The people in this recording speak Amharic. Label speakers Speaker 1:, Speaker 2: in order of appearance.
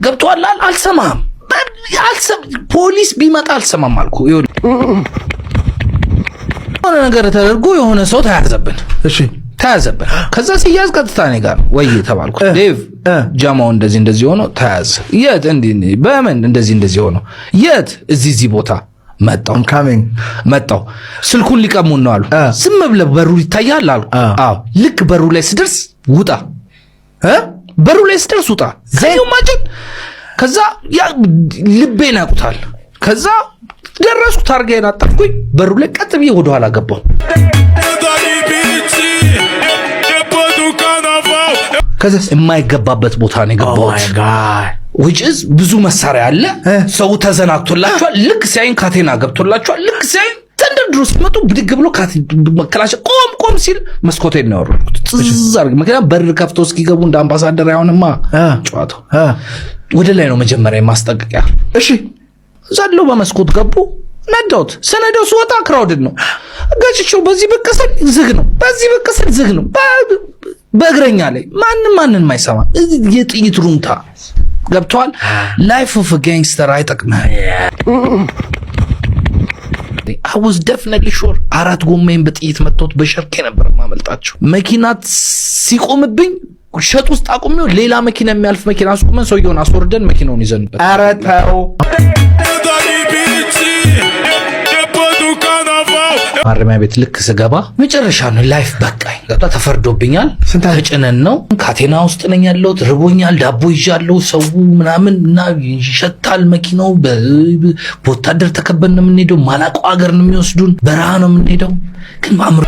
Speaker 1: ገብቶሃል? አልሰማህም። ፖሊስ ቢመጣ አልሰማም አልኩ። የሆነ ነገር ተደርጎ የሆነ ሰው ተያዘብን።
Speaker 2: እሺ።
Speaker 1: ተያዘብን። ከዛ ሲያዝ ቀጥታ እኔ ጋር ወይ ተባልኩ። ዴቭ፣ ጃማው እንደዚህ እንደዚህ ሆኖ ተያዘ። የት? እንዲህ በምን እንደዚህ እንደዚህ ሆኖ የት? እዚህ እዚህ ቦታ መጣው።
Speaker 2: Coming.
Speaker 1: መጣው። ስልኩን ሊቀሙን ነው አሉ። ዝም ብለህ በሩ ይታያል አሉ። አዎ። ልክ በሩ ላይ ስደርስ ውጣ፣ በሩ ላይ ስደርስ ውጣ። Can you imagine? ከዛ ያ ልቤን ያውቁታል። ከዛ ደረስኩ፣ ታርጋዬን አጠፍኩኝ። በሩ ላይ ቀጥ ብዬ ወደኋላ ገባሁ።
Speaker 3: Beat, depois do carnaval.
Speaker 2: ከዛስ?
Speaker 1: የማይገባበት ቦታ ነው የገባሁት። Which is ብዙ መሳሪያ አለ። ሰው ተዘናግቶላቸዋል። ልክ ሲያይን ካቴና ገብቶላቸዋል። ልክ ሲያይን ተንደርድሮ ሲመጡ ብድግ ብሎ መከላሸ ቆም ቆም ሲል መስኮቴን ነው ያወረድኩት። ጥዝ አድርጌ፣ ምክንያቱም በር ከፍቶ እስኪገቡ እንደ አምባሳደር አይሆንማ ጨዋታው። ወደ ላይ ነው መጀመሪያ የማስጠንቀቂያ። ዘለው በመስኮት ገቡ። ነዳሁት። ስነዳው ስወጣ crowded ነው። ገጭቼው በዚህ ብቅ ስል ዝግ ነው፣ በዚህ ብቅ ስል ዝግ ነው። በእግረኛ ላይ ማንም ማንን አይሰማ። የጥይት ሩምታ ገብተዋል። Life of gangster አይጠቅምህም። I was definitely sure አራት ጎማዬን በጥይት መጥቶት በሸርኬ ነበር የማመልጣቸው። መኪና ሲቆምብኝ ሸጥ ውስጥ አቁሜው ሌላ መኪና የሚያልፍ መኪና አስቁመን ሰውየውን አስወርደን መኪናውን ይዘንበት።
Speaker 2: ኧረ ተው።
Speaker 3: Beat, depois do carnaval.
Speaker 1: ማረሚያ ቤት ልክ ስገባ መጨረሻ ነው life በቃኝ። ገብታ ተፈርዶብኛል። ተጭነን ነው፣ ካቴና ውስጥ ነኝ ያለሁት። ርቦኛል። ዳቦ ይዣለሁ። ሰው ምናምን እና ይሸታል መኪናው። በወታደር ተከበን ነው የምንሄደው። ማላውቀው ሀገር ነው የሚወስዱን። በረሃ ነው የምንሄደው። ግን በአእምሮ